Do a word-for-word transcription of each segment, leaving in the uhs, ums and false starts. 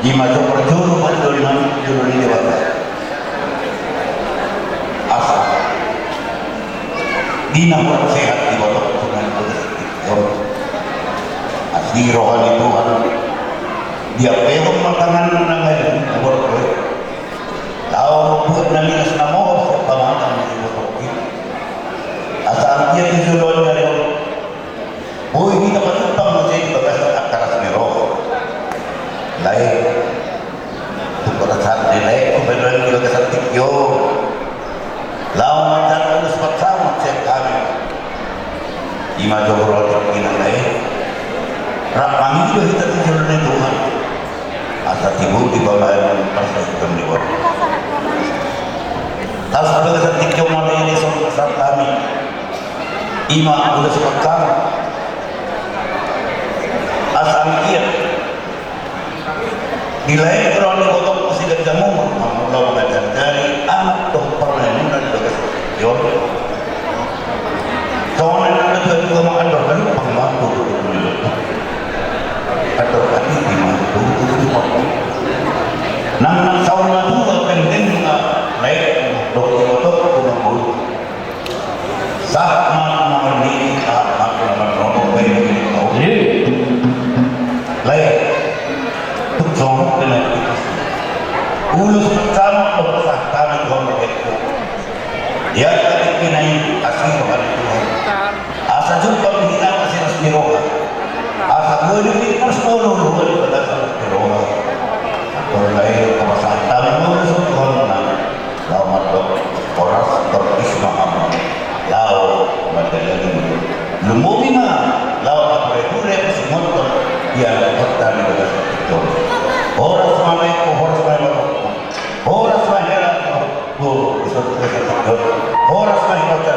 Ima jolo-jolo mandol nami jolo ni Debata. Asa di na hurang sehat di botok tu na botok. Asi roha ni Tuhan. Diapehon ma tangan na ngai na borok. Tau buat nami na sinamohon siapa matang di botok. Asa anggiat di jolo ni Debata. Boi hita patumpang muse di bagasan angka las ni roha. Lae, tung pasahat ni lae, tung pasahat di bagasan tingki on. Laho manjalo ulos pansamotan sian hami. Ima jolo ro tingki na lae. Rap mangido hita tu jolo ni Tuhan. Asa tibu di bagasan parsahiton ni boru. Asa bagasan tingki on ma lae, songon pasahat hami. Ima ulos pansamotan. Asa anggiat di lae roha ni botok si ganjang umur, mangula manganjang jari, anak dohot parumaen muna di bagas tingki on. Songon na nidok ni natuatua ma, andor halumpang ma tutu tutu. Andor hatiti ma tutu tutu. Nang nang saur matua penting ma lae dohot ibotok tu na boi. Sahat ma tu na marnini, sahat ma tu na marnono, baen ma tu na boi. Lae, tung songon pe na di atas. Ulos pansamotan do pasahat hami tu hamu. Ia tadi kinai asi roha ni Tuhan. Asa jumpang hita asi las ni roha. Asa boi di pintas polo roha di bagasan las ni roha. Anggo lae pasahat hami ulos tu hamuna. Laho mandok horas, torus ma hamu. Laho mandalani. Lumobi ma. Laho mature-ture, pasingothon. Ia, horas ma di bagasan tingki on. Horas ma lae, horas ma lae. Horas ma hela. Horas ma hela. Horas ma hela.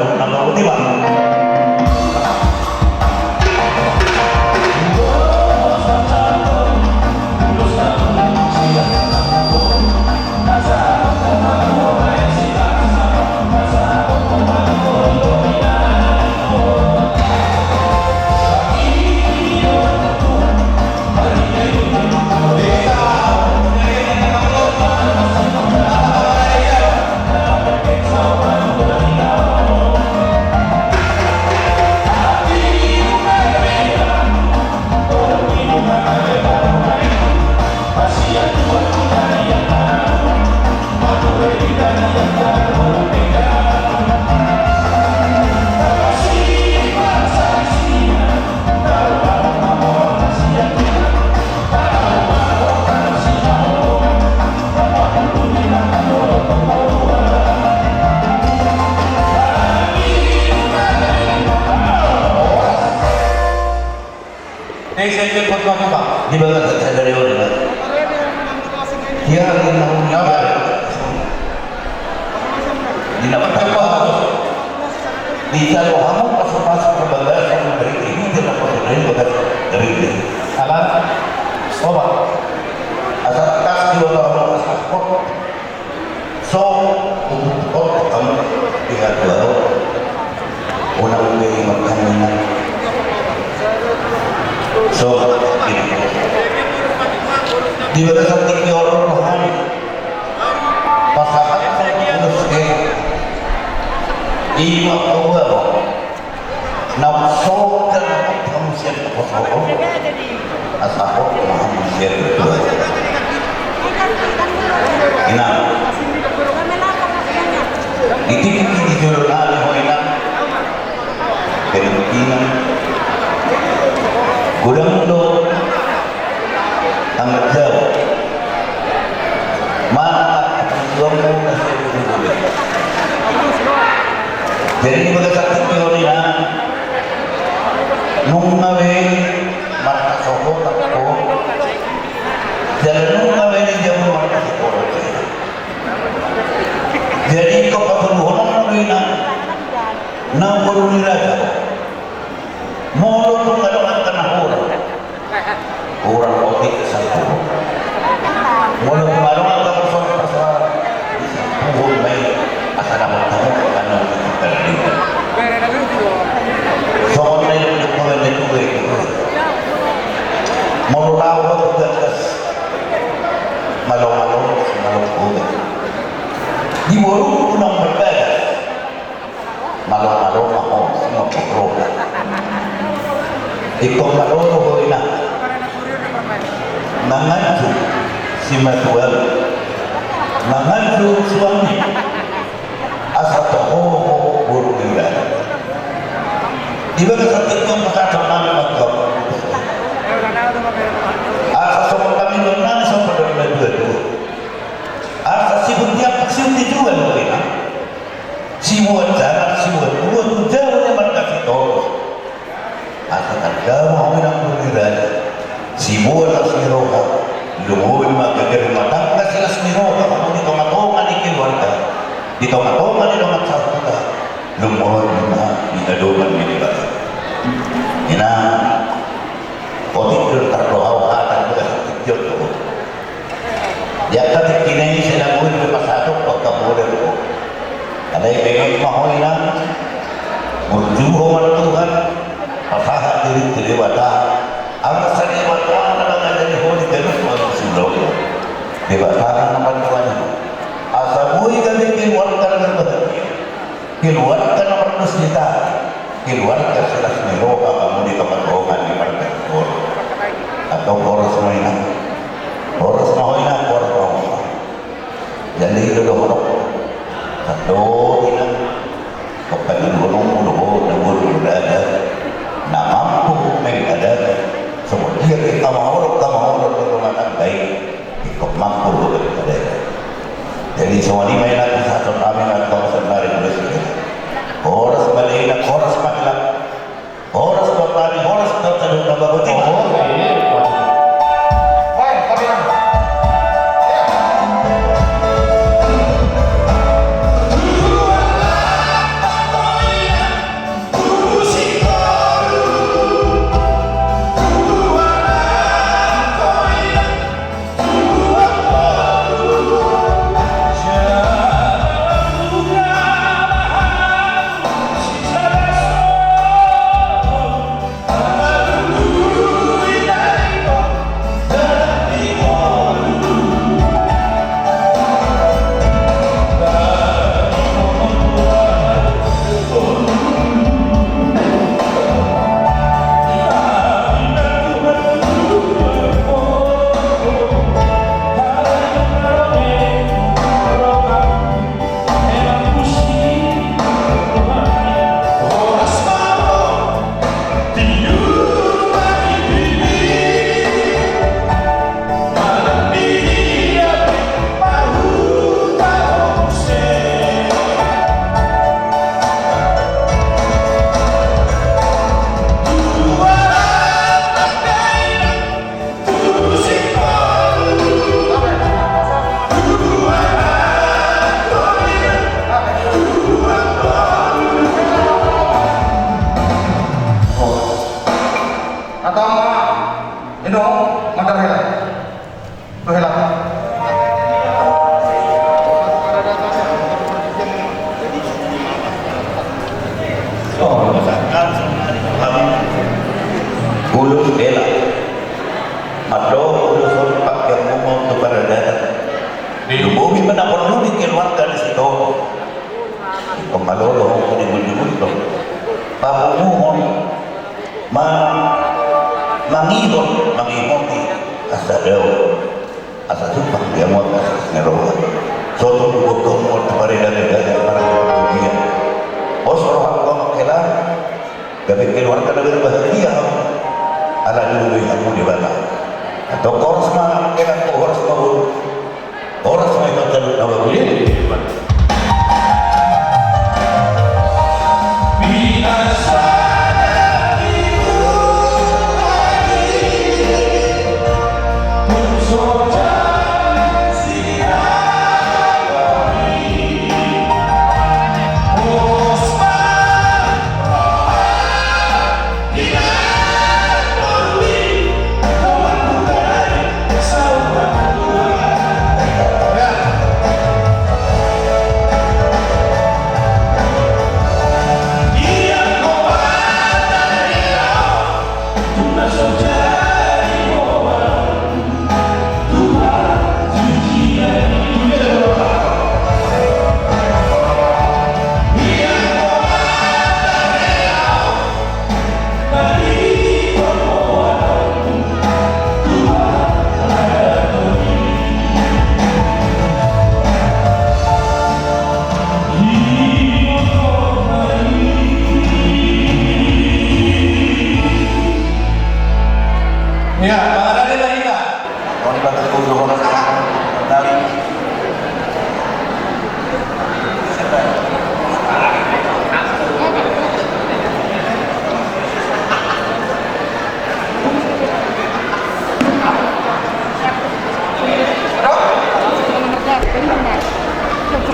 Di bagasan sadari on, Pak. Ia, di na, di na, di jalo hamu pasu-pasu parbagason dari ini, di na pasu dari bagasan dari ini. Alat, obat. Asa kas di wata hamu, asa kot. So, untuk hamu di hatuaho. Unang be mangkaningan. So, di bagasan tingki on rohani. Pasahat ulos e. Ima paboa. Na so, dan hamu sian pasahat. Asa ho, hamu sian ketua. Inang. Di tingki di jolo nami ho, Inang. Penampilan. Godang do. Tanggal jauh. Mana tuangmu na so. Jadi di bagasan tingki on, Inang. Nunga be marhasohotan ho. Jala nunga be di jabu marhasohotan. Jadi ingkon patoluhon ma do, Inang, na boru ni raja. Molo tung adong angka na hurang, hurang otik, disampuhon. Molo tung adong angka persoalan-persoalan, disampuhon ma i. Asa dapotan angka na hurang. Songon na nidok ni natuatua. Molo laho ho tu bagas Malo-malo, malo-malo. Di boru unang berbagas. Malo-malo ma ho, singkop roha. Ingkon malolo ho inang. Manganju simatuam. Manganju suami. Asa toho ho boru ni raja. Di bagasan tingki on pasahaton nami ma tu hamu. Asa songon pangidoan nami songon pangidoan na dua-dua. Asa sibuat tiap sibuat tujuan ho inang. Sibuat jalan, sibuat tujuan, tujuan ni marga Sitohang. Asa tanda ma ho inang boru ni raja. Siboan las ni roha. Lumobi ma gabe rumah tangga silas ni roha hamu di tonga-tonga ni keluarga. Di tonga-tonga ni dongan sahuta. Lumobi ma di adopan ni Debata. Inang. Otik do tardohao hata di bagasan tingki on do. Di angka tingki na i sai na boi be pasahat ho angka model ho. Alai benget ma ho inang. Burju ho ma tu Tuhan. Pasahat dirim tu Debata. Angka sa Debata na mangajari ho di ganup manusia. Debata na mandohani ho. Asa boi gabe keluarga na berbahagia. Keluarga na mardosahita, keluarga silas ni roha hamu di tonga-tonga ni marga Sitohang. Antong horas ma inang. Horas ma ho inang, horas ma ho. Jadi i do dohononku. Sandok inang. Pangkirimhononku do ho na boru ni raja. Na mampu menghadangi. Songon dia pe hamaolon, hamaolon do dongan angka i. Ingkon mampu do berkadai. Jadi songon i ma inang pasahaton nami ma tu hamu saonari muse. Horas ma inang, horas ma inang. Horas ma hami, horas ma saluhut na bagot i. Antong, ino, mandar hela. Tu hela. Ulos hela. Mandok ulos on pangkeonmuna tu paradaton. Lumobi ma na porlu di keluarga ni Sitohang. Ingkon malolo ho di bulu-bulu. Papunguhon. Ma-, mangihon, mangihon i. Asa dao. Asa jumpang di hamu angka silas ni roha. Sotung do gokhonmu tu paradaton, paradaton. Pos roham tu hamu hela. Gabe keluarga na berbahagia hamu. Ala dilului hamu Debata. Antong horas ma hela, horas ma boru. Horas ma hita saluhut na bagot i.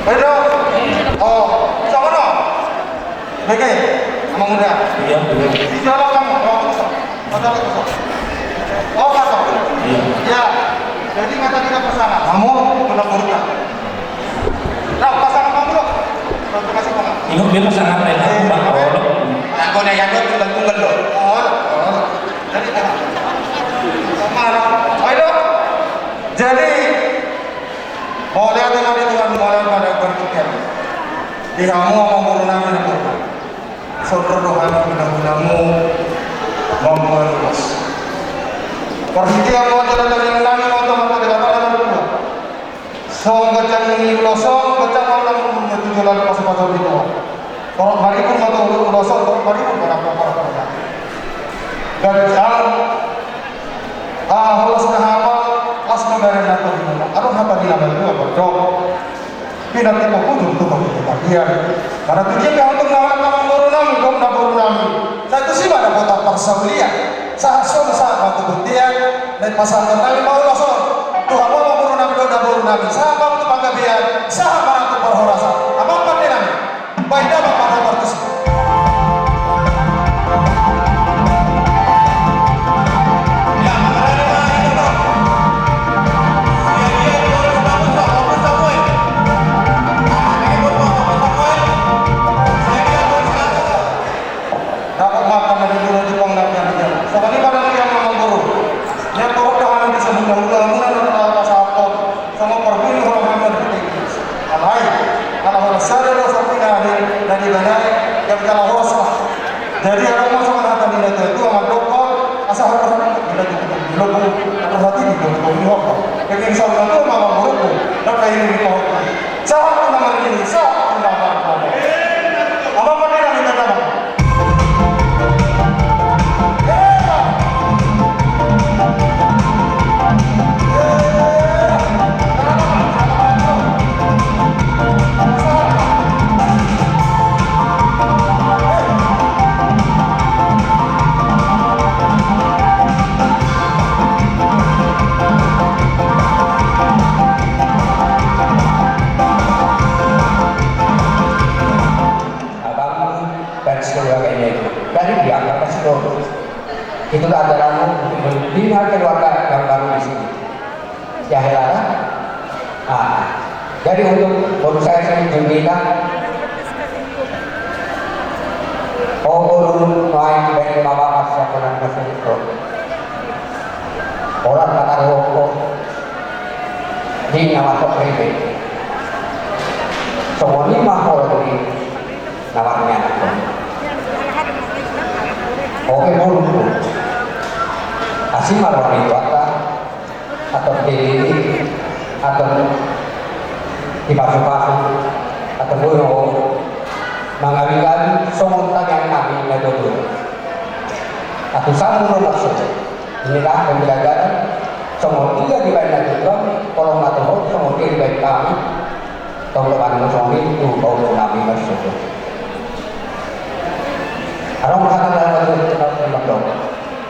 Edo. Oh, siapa no? Bege, Amang Uda. Iya, betul. Di dalam kamu, oh, kosong. Kosong, kosong. Oh, kosong. Iya. Ya. Jadi kata kita pasangan, kamu kena murka. Nah, pasangan kamu loh. Terima kasih, Bang. Ini dia pasangan lain, eh, Bang. Oh, lo. Aku udah yang lo tunggal-tunggal lo. Oh, oh. Jadi, mana? Ayo, dong. Jadi, mauliate ma di Tuhan, mauliate ma di partingkian. Di hamu amangboru nami na borhat. Songon do hami pinahunamu mamboan ulos. Partingkian ma jala tangiang nami ma tu Amanta Debata na martua. Songon ganjang ni ulos on, ganjang ma ulos on, tujuan pasupasu ni Tuhan. Torop maribur ma tu ulos on, torop maribur ma na pomparan. Ganjang. Ah, horas na hapal, las ma badan na tondi. Adong hata ni na matua, berdok. Pinantikan bujur tu bujur bagian. Mana tu dia kau tu na amangboru nami, dok na boru nami. Sai tusi ma dapotan parsaulian. Sahat songon sahat ma tu bontean. Naeng pasahaton nami ma ulos on tu hamu amangboru nami, dok na boru nami. Sahat ma tu panggabean, sahat ma tu parhorasan. Amang pande nami. Baik dah, Bapak Robertus. Dapot makan na di guru di panggabean dia. Songon i ma di hamu amangboru. Ia torop do hami bisa mendahului muna na telah pasahaton. Songon parbue ni holong hami di Alai, ala horas sada do sampingna di, na diganai, jam jala horas lah. Jadi adong ma songon hata ni na tua-tua mandok, asa hata ni na tua-tua di lobu, atau hati di lobu, di lobu. Jadi di sana tu ma amangboruku, na kayu di pohon. Sahat tu na marnini, sahat tu na marnini. Amang pande nami, kata amang. Abang dan sekeluarganya itu. Dari pihak apa sih, Bro? Itulah ajaranmu untuk membina keluarga yang baru di sini. Ya, Hera? Ah, jadi untuk boru saya sendiri, Jumita, oh, boru main dari mama masih aku nang masih, Bro. Orang kata rokok di nama kok ribet. Songon i ma holan di na marnianak on. Oke, boru. Asi ma roha ni Tuhanta, atau dili, atau dipasupasu, atau boru mangawi-ngawi songon tangiang nami na tutu. Atau samu no maksud. Inilah pembelajaran songon dia dibaen na tutu, kalau na tutu songon dia dibaen kami. Tong dopan songon i tu boru nami marsogot. Adong hata na marsogot na tong.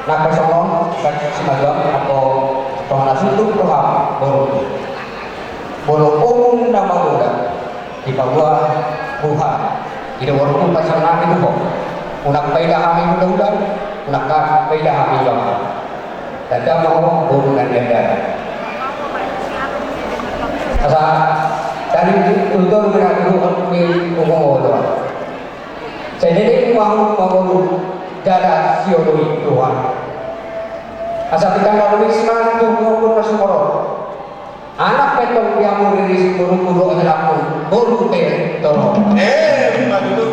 Nang pe songon, kan si madam atau tong na sundut roham boru. Molo umum na magodang dipaboa Tuhan. Ida boru tu pasangan nami tu ho. Unang paida hami undang-undang, unang paida hami undang-undang. Tanda ma ho boru na niadaran. Asa, dari tutur na tutur ni umum olo. Sedede ma ho ma boru jala sioloi Tuhan. Asa pitang na lumis ma tu boru na sumorot. Anak pe tong dia muriris boru-boru adalah boru pe tolong. Eh, ima dulu.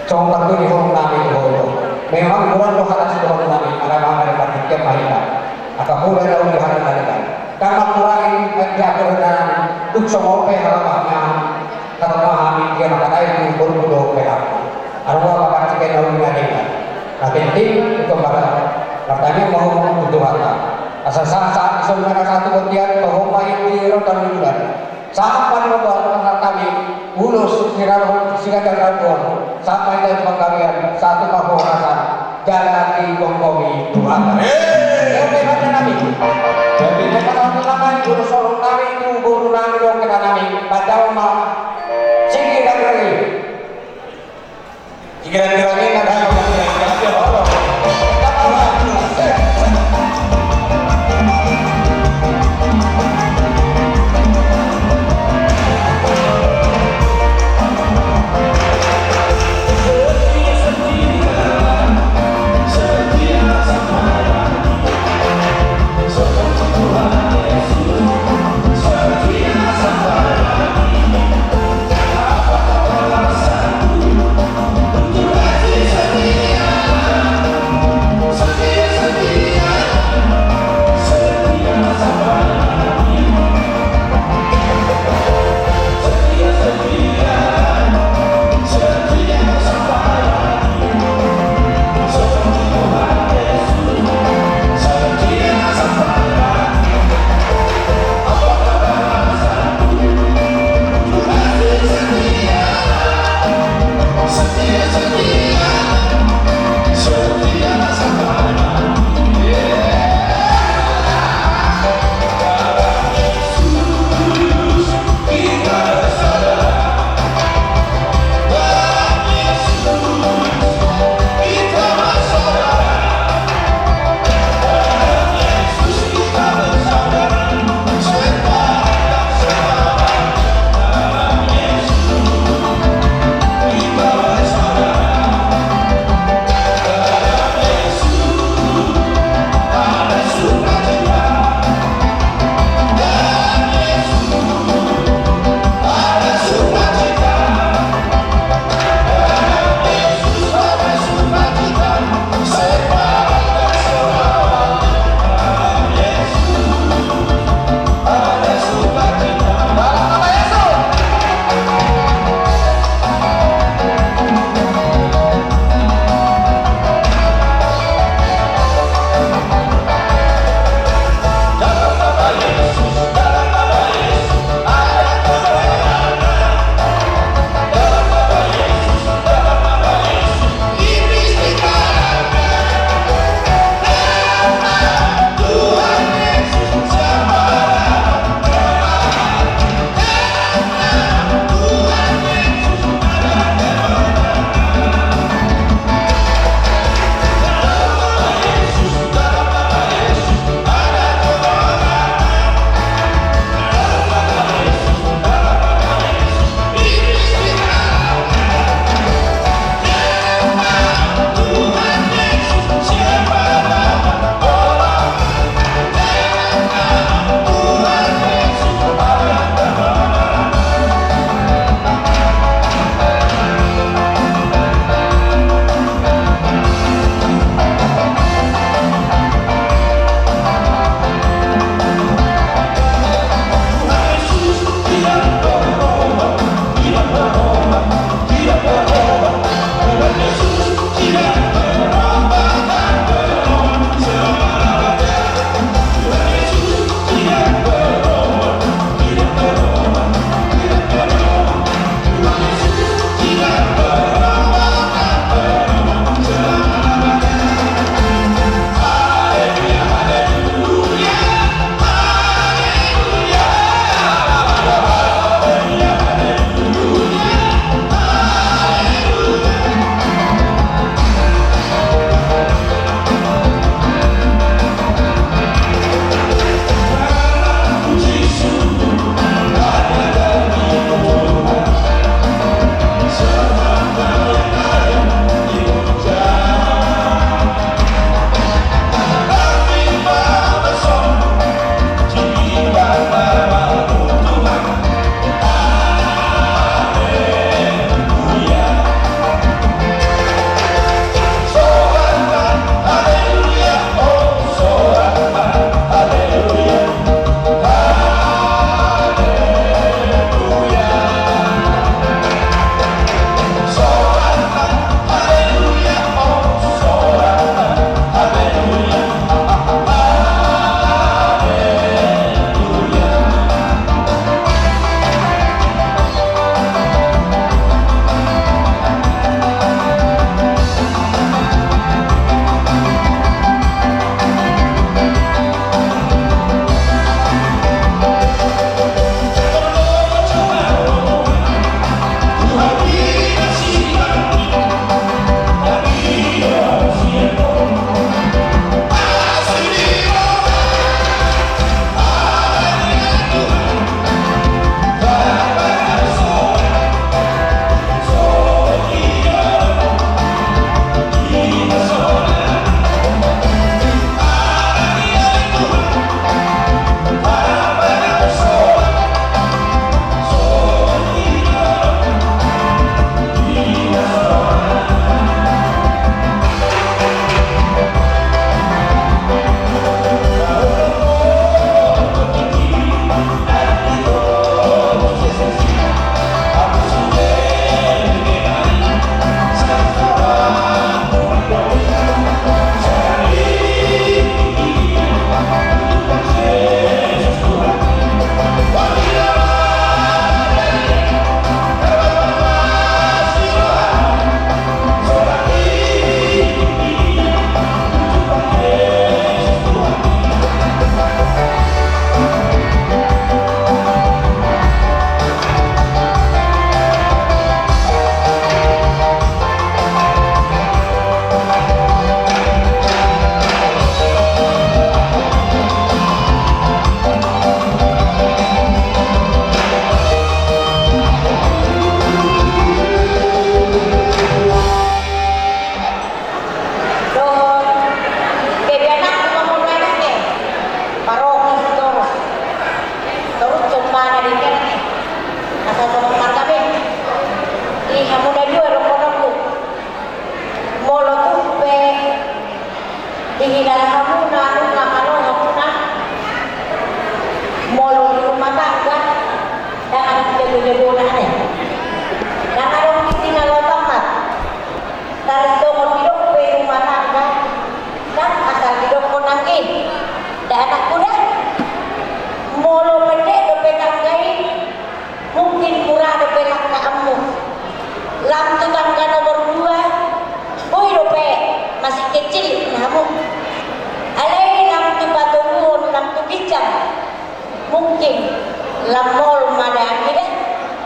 Songon parbue ni holong nami tu ho. Memang kurang do hata sidohonon nami, ala nami partingkian ma hita. Angka pola na uli hata nami kan. Tama kurangi, eh, dia aturan nami. Tung songon pe halaman nami. Kata ma hami dia mangkatai tu boru-boru pe hami. Arwah ma partingkian na uli nami kan. Na penting, itu mara. Martangiang ma ho tu Tuhanta. Asa sahat-sahat dison ma na sahat tu bontean, toho ma i di rotan ni bulan. Sahat ma di rotan ni bulan, ulos, siranon, sigadang randuan. Sahat ma i di panggabean, sahat tu parhorasan. Jala digomgomi Tuhan. Hei! Jala Tuhan nami. Jala Tuhan nami, ulos holong nami, tu boru nami, dohot hita nami. Pajalo ma.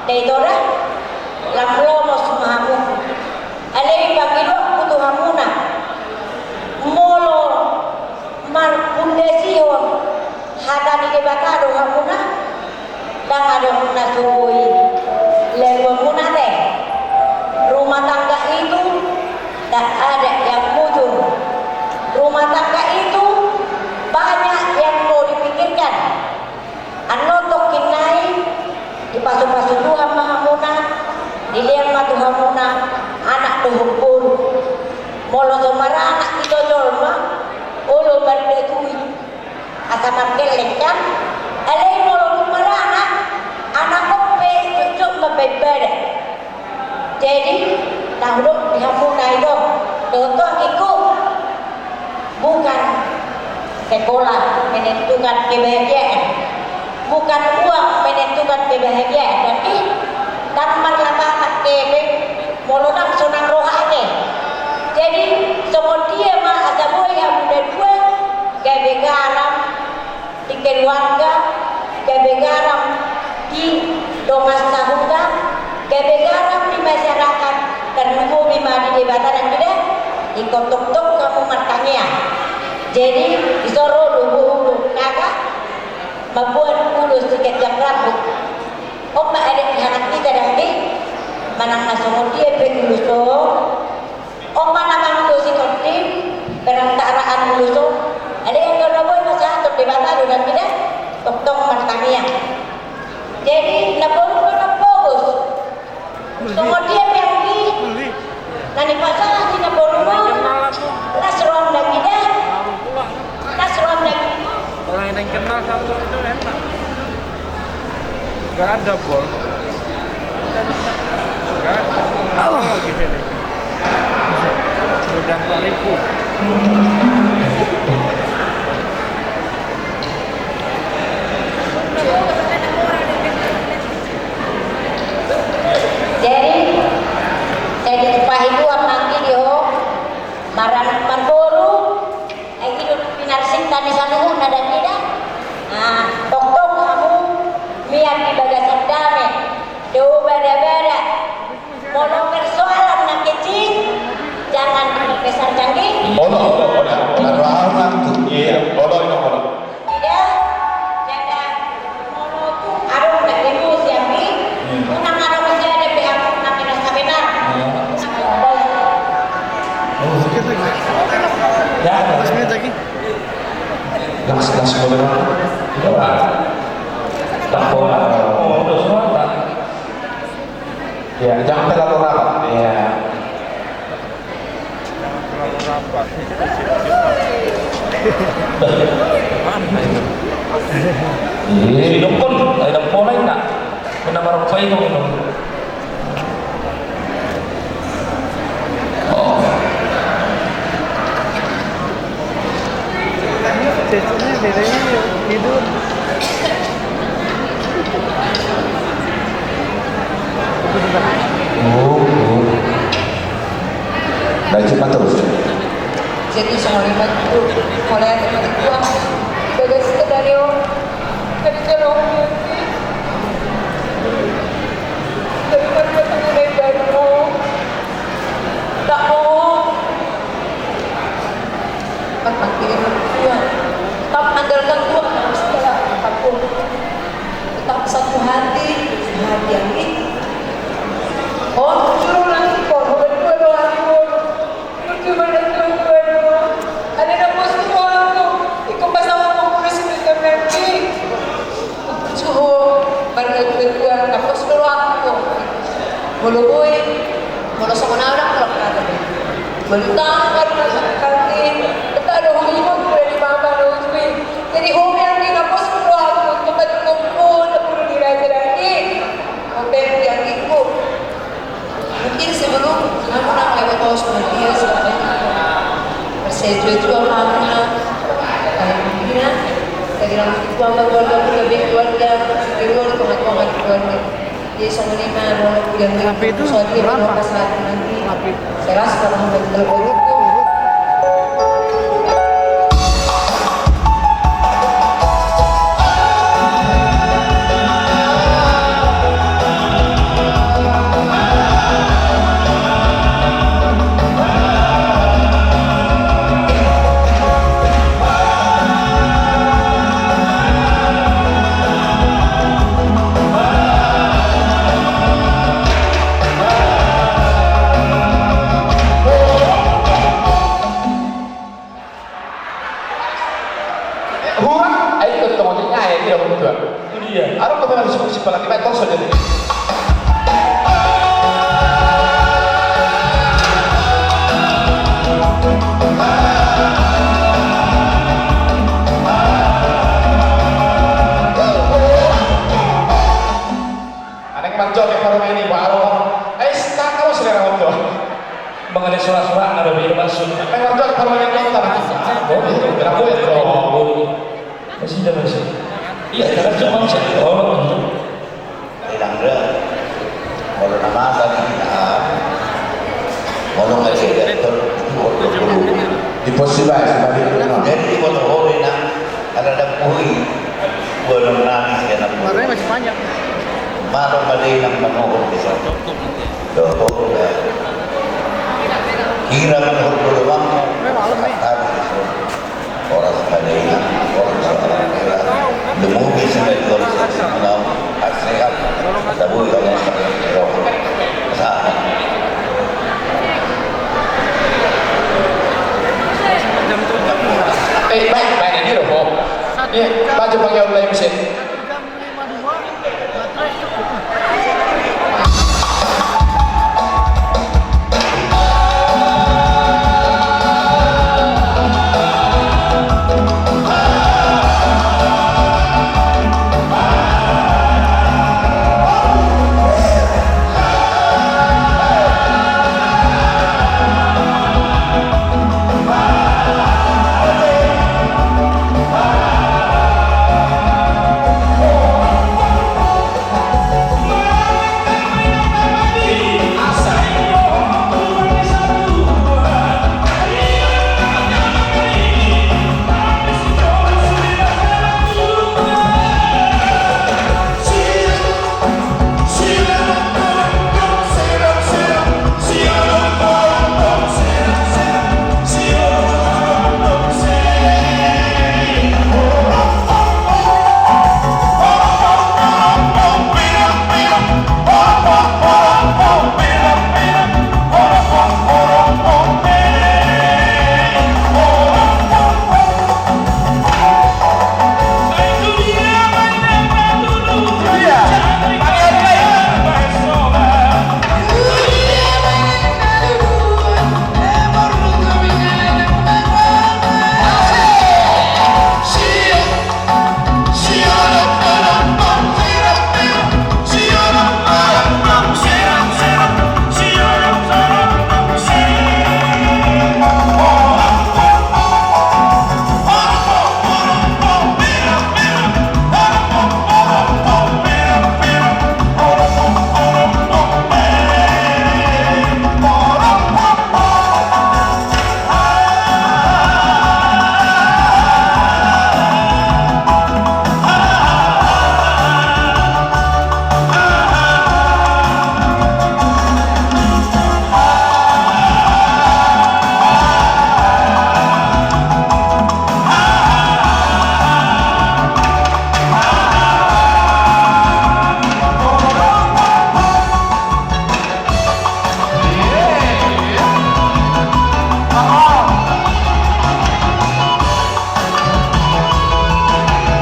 Ito da, lam lomo ma hamu. Alai pangidoanku tu hamuna, molo marpundasihon hata ni Debata do hamuna, ndang adong na so boi lehonmuna te. Rumah tangga itu tak ada yang mujur. Rumah tangga itu banyak yang mau dipikirkan. Annon tongkin nai dipasupasu Tuhan ma hamuna, dilehon ma tu hamuna anak dohot boru. Molo so maranak ito jolma, olo mardatui asa margelleng kan. Alai molo tung maranak, anak on pe jotjot ma baen badan. Jadi na hudok di hamuna i do, dohot anggingku, bukan sekolah menentukan kebahagiaan, bukan uang menentukan kebahagiaan, tapi ndang marlapatan kepe molo ndang sonang rohana. Jadi songon dia ma asa boi hamu na dua gabe garam di keluarga, gabe garam di dongan sahuta, gabe garam di masyarakat, tarlumobi ma di Debata, ndang i da, ingkon tongtong hamu martangiang. Jadi dison ro do boru dohot naga mamboan ulos di ganjang rambu. On ma adat ni anak hita, ndang i? Manang na songon dia pe ulos on, on ma na mangulosi tondim, perantaraan ulos on. Alai anggo na boi pasahaton Debata do, ndang i da, tongtong martangiang. Jadi na boru do na pogos. Songon dia pe anggi na nipasahat na boru on, las roham, ndang i da. Las roham, ndang i da. Orang yang kenal satu itu enak. Gak ada, Bol. Gak ada. Lagi sini. Udah empat ribu. Jadi, jadi pahitu amang di ho, maranak marboru, ai i do pinarsinta ni saluhutna, ndang i da. Nah, tongtong hamu mian di bagasan dame, dao badabada. Molo persoalan na kecil, jangan dibesarkan, di. Olo, olo, olo, olo, olo, olo, olo, olo. Ida, jala molo tung adong na emosi, anggi, hmm, unang adong sada pe hamu na merasa benar. Hmm. Ya. Last minute lagi. Last, last minute. Coba. Tak bola. Oh, udah semua, tak. Ya, jangan terlalu rapat. Ya. Jangan terlalu rapat. Mana ini? Iya. Sidok pun, ada pola enggak? Kena baru pakai dong, dong. Oh. Cecoknya bedanya tidur. Oh, oh. Baik, cepat terus. Jadi, songon i ma tu, mulai dari mati tua, bagas skenario, dari jero, dari mati tua, dari baru. Tak mau. Tetap andalkan Tuhan dalam segala apapun. Tetap satu hati, sehati yang ini. Oh, suruh lagi, kok, berdua doang, berdua doang. Ada na pos tu rohangku, ingkon pasahat hamu ulos sian Tuhan i. Suhut, marga tua-tua, na pos tu rohangku. Molo boi, molo songon au, ndang pola hata be. Molo utang, baru na sakit hati, tetap ada hubungan, udah di mama, udah di. Jadi, hobi anggi na pos tu rohangku, tempat kumpul, tempat di raja lagi. Hobi anggi, anggi, ku. Mungkin sebelum hamu na mulai berkaus sama dia, siapa yang percaya jua-jua hamu na, kayak begini, saya bilang, itu hamba keluarga, keluarga, keluarga, keluarga, keluarga. Jadi, sama lima, yang Tapi itu berapa? Saya rasa kalau hamba keluarga itu Apalagi main torso jadi. Anak manjok ke parumaen i baru. Eh, setengah kamu selera manjok. Mengenai surat-surat ada beda maksud. Anak manjok ke parumaen i nonton. Boleh, boleh, boleh. Masih ada masih. Iya, karena cuma saya tolong. Ilang da. Molo na masa di kita. Molo nggak sih, ya, betul. Di posisi baik, sebagai itu, no. Jadi, di foto hori na, ada ada pui. Gua nang nangis, ya, nang pui. Warnanya masih panjang. Molo badai nang manohor di sana. Dohor, ya. Kira manohor dulu, Bang. Ini malam, nih. Kata di sana. Horas ma di inang, horas ma di inang. Dumodung ma di horas ma di inang. Sehat. Asa boi hamu. Sehat. Eh, baik, baik, ini loh, Bo. Ini, baju pakai online sih.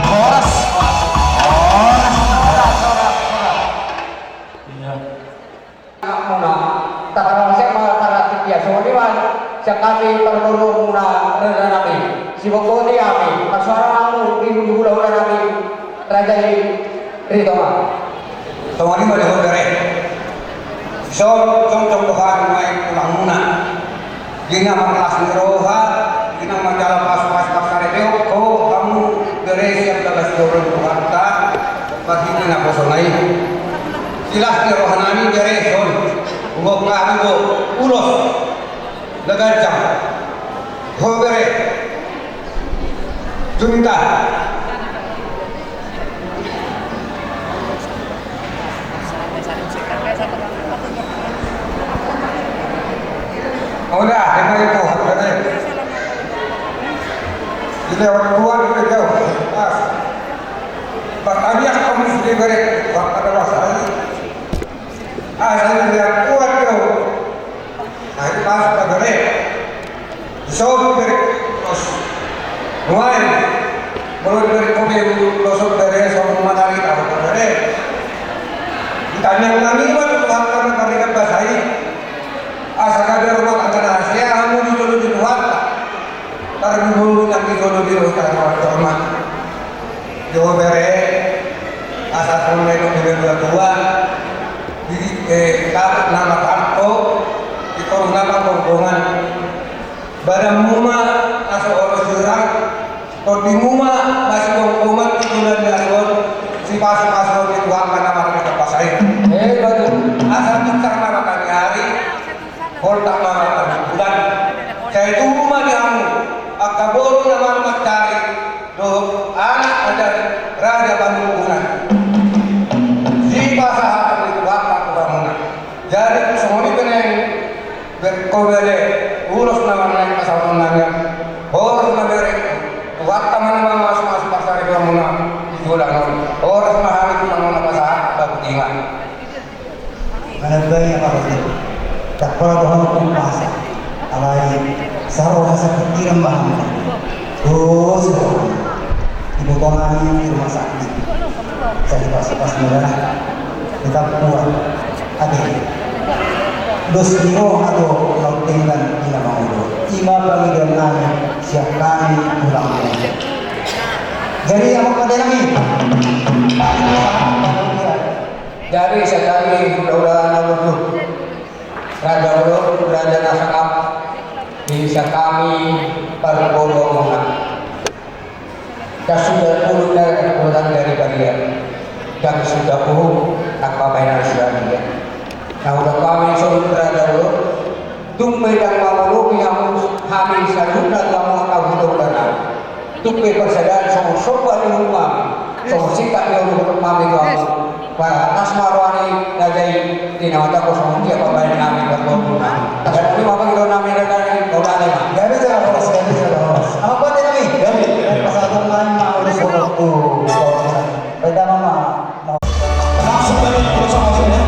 Horas. Horas. Horas. Horas. Iya. Muna, taparhon ma parhatian i, songon i ma sian hami parboru muna raja nami. Siboto ni hami, marsuara ma hamu di hulahula nami, raja i, Ritonga. Songon i ma di ho bere. Dison jongjong do hami nuaeng tulang muna. Di na marlas ni roha, di na manjalo pasupasu parsaripeon, ho hamu bere sian bagas joro ni Tuhanta, marhite naposona i. Di las ni roha nami bere dison, huboan hami do ulos na ganjang. Ho bere. Juminta. Oda, emang itu, bere. Dilewat dua, dilewat jauh. Pas. Pas tadi aku kamu sudah bere. Wah, ada masalah. Ah, saya dilewat dua, jauh. Nah, itu pas, Pak Gede. Dison bere, terus. Nuaeng, molo bere, kopi, dison bere, songon manari, tahu bere. Tangiang nami ma tu Tuhanta na mardenggan basa i, asa gabe rumah tangga na hasea hamu di jolo ni Tuhanta. Tarlumobi nang di jolo ni Tuhanta na marhormat. Di ho bere, asa songon na nidok ni natuatua, di, eh, dapot nama tarto, di toru nama gonggongan. Badanmu ma na so olo sirang, tondinmu ma na sigomgoman di bulan ni ari on, sipasupasu ni Tuhanta na mardenggan basa i. Eh, bagus. Asa pinsar ma mata ni ari, holtak ma mata ni bulan. Sai tubu ma di hamu angka boru na malo mansari dohot anak na jadi raja panungkunan. Sipasahaton ni Tuhanta tu hamuna. Jadi songon i pe naeng, ber-, ho bere, ulos nama naeng pasahaton nami. Horas ma bere, Tuhanta ma na mamasumasu pansaripeonmuna di joloan on. Horas ma hami tu na pasahat babutingan. Manambai apa kau? Tak pala dohot pun masa. Alai saro masa pikiran bahan. Dos dohot. Di potongan di rumah sakit. Jadi pas-pas merah. Tetap kuat. Ate. Dos ni roha do laut denggan ina mangudo. Ima pangidoan nami sian hami tulang. Jadi apa kata nami? Jadi sian hami hulahula na burju, raja bolon, raja na sangap, di sian hami parboruonmuna. Ndang suda ulu na urusan dari badia, ndang suda uhum angka baenan suda dia. Na udah kami songon raja bolon, tung pe ndang mangoloki hamu, hami saluhutna tu hamu angka hulahula nami. Tung pe parsadaan songon somba ni uhum nami, songon singkat ni uhum nami tu hamu. Ba, las ma roha ni raja i, di na mata kosong dia pambaen nami, parboru nami. Las ma roha ni raja i, mauliate ma. Gabe jala horas, gabe jala horas. Apa kata nami? Gabe. Pasahaton nami ma ulos. Baik, damang ma. Langsung dari Pulau Samosir, ya.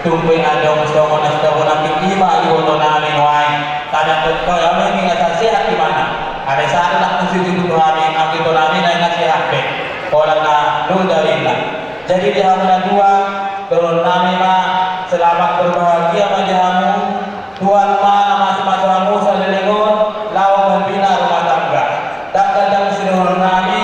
Tung pe adong songon na sitahu nami, ima iboto nami nuaeng. Kadang pe kau nami nunga sehat di mana? Ada satu nak musik itu tu nami, anggi tu nami na nunga sehat pe. Pola na lu dari na. Jadi di hamu na dua, dohonon nami ma, selamat berbahagia ma di hamu. Tuhan ma na mamasu-masu hamu saleleng on, laho mambina rumah tangga. Dangka dang sidohonon nami,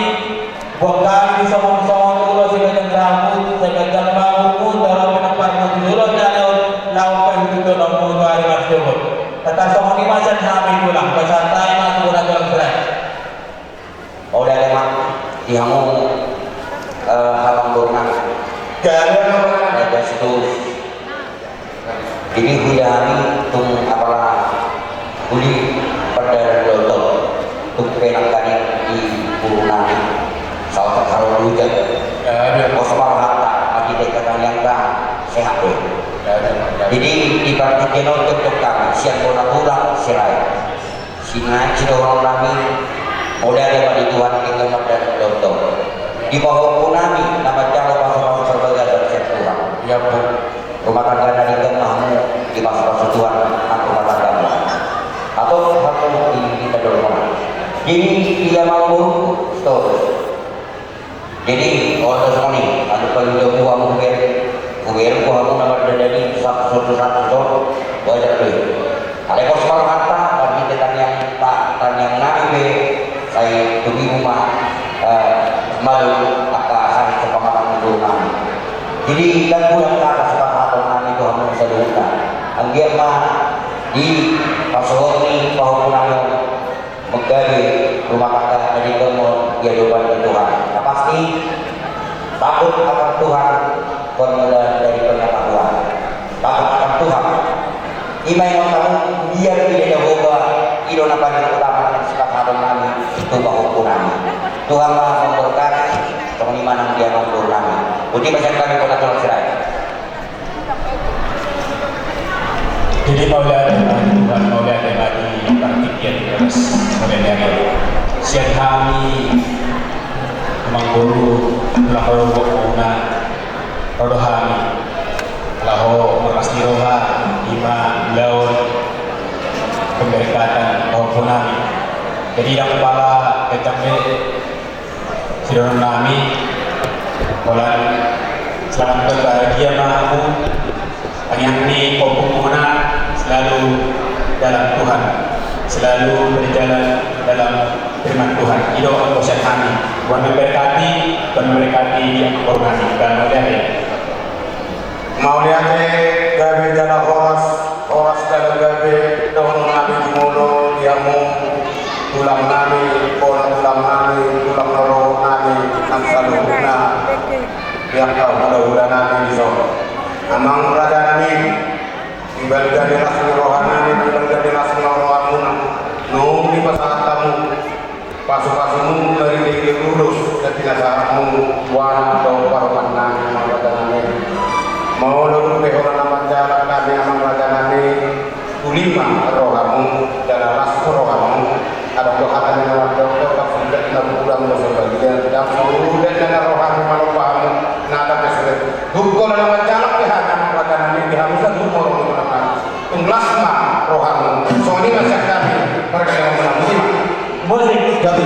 buat hami disongon-songon ulos siganjang rambut, siganjang bangungmu, tolong pinomparmu tu jolo jala on, laho paihutihutkononmu tu ari marsogot. Tata songon i ma sian hami tulang, pasahat hami ma tu bona tulang sirai. Mauliate ma di hamu, eh, amangboru nami. Gabe amangboru nami. Gabe situ. Jadi huida hami tung apala uli pada loto tung penangkani di buru nami. Saotik haru hujan. Gabe. Pos ma rohanta, adi dek kataniang ka sehat be. Gabe. Jadi di partingkian on cocok hami sian bona tulang sirai. Sinain sidohonon nami, mauliate ma di Tuhan denggan mardalan dohot. Di pahompu nami na manjalo pasupasu parbagason sian Tuhan. Ia pun. Rumah tangga na denggan ma hamu dipasupasu Tuhan nang rumah tanggamu. Atau hamu di, di tadolmon. Jadi ia mampu, stop. Jadi, on do songon i, anu paling do buha muber, muber buha mu na mardadani, satu, satu, satu, satu, wajar do i. Alai pos ma rohanta, marhite tangiang, ta-, tangiang nami be, sai tumibu ma, eh, malu, angka sahit sapamatang ni boru nami. Jadi, dan bulan kata sapasahaton nami tu hamu saluhutna. Anggiat ma, di pasohot ni pahompu nami on, menggabe rumah tangga na denggan on di adopan ni Tuhan. Na pasti, takut akan Tuhan bermula dari pengetahuan. Takut akan Tuhan. Ima ingot hamu, biar tidak ada hoba, i do na paling utama na sipasahaton nami tu pahompu nami. Tuhan ma memberkati, songon i ma nang di amangboru nami. Boti ma sian hami bona tulang sirai. Jadi mauliate ma di Tuhan, mauliate ma di partingkian di atas mauliate ma. Sian hami amangboru, tulang rorobot muna, ro do hami laho marlas ni roha, ima ulaon pemberkatan pahompu nami. Jadi ndang pola ganjang be sidohonon nami, holan selamat berbahagia ma hamu. Tangiang ni pahompu muna selalu dalam Tuhan, selalu berjalan dalam firman Tuhan. I do anggo sian hami, Tuhan memberkati, Tuhan memberkati di angka boru nami. Dan mauliate. Mauliate, gabe jala horas, horas jala gabe, dohonon nami jumolo di hamu, tulang nami, bona tulang nami, tulang rorobot nami, nang saluhutna, di angka hulahula nami dison. Amang raja nami, di balga ni las ni roha nami, di balga ni las ni rohamuna, nunga dipasahat hamu pasupasumu marhitehite ulos na pinasahatmu tu anak dohot parumaen nami, amang raja nami. Molo dung pe holan na manjalang hami, amang raja nami, uli ma rohamu jala las rohamu. Adong do hata ni na mandok, ndang sude na pulang do sabalian, ndang sude na rohami manopa hamu. Na, ndang pe sude. Dung holan na manjalang pe hami, amang raja nami, di hamu saluhut ma rohamu. Tung las ma rohamu. Songon i ma sian hami, marga na muna muna. Musik, gabe.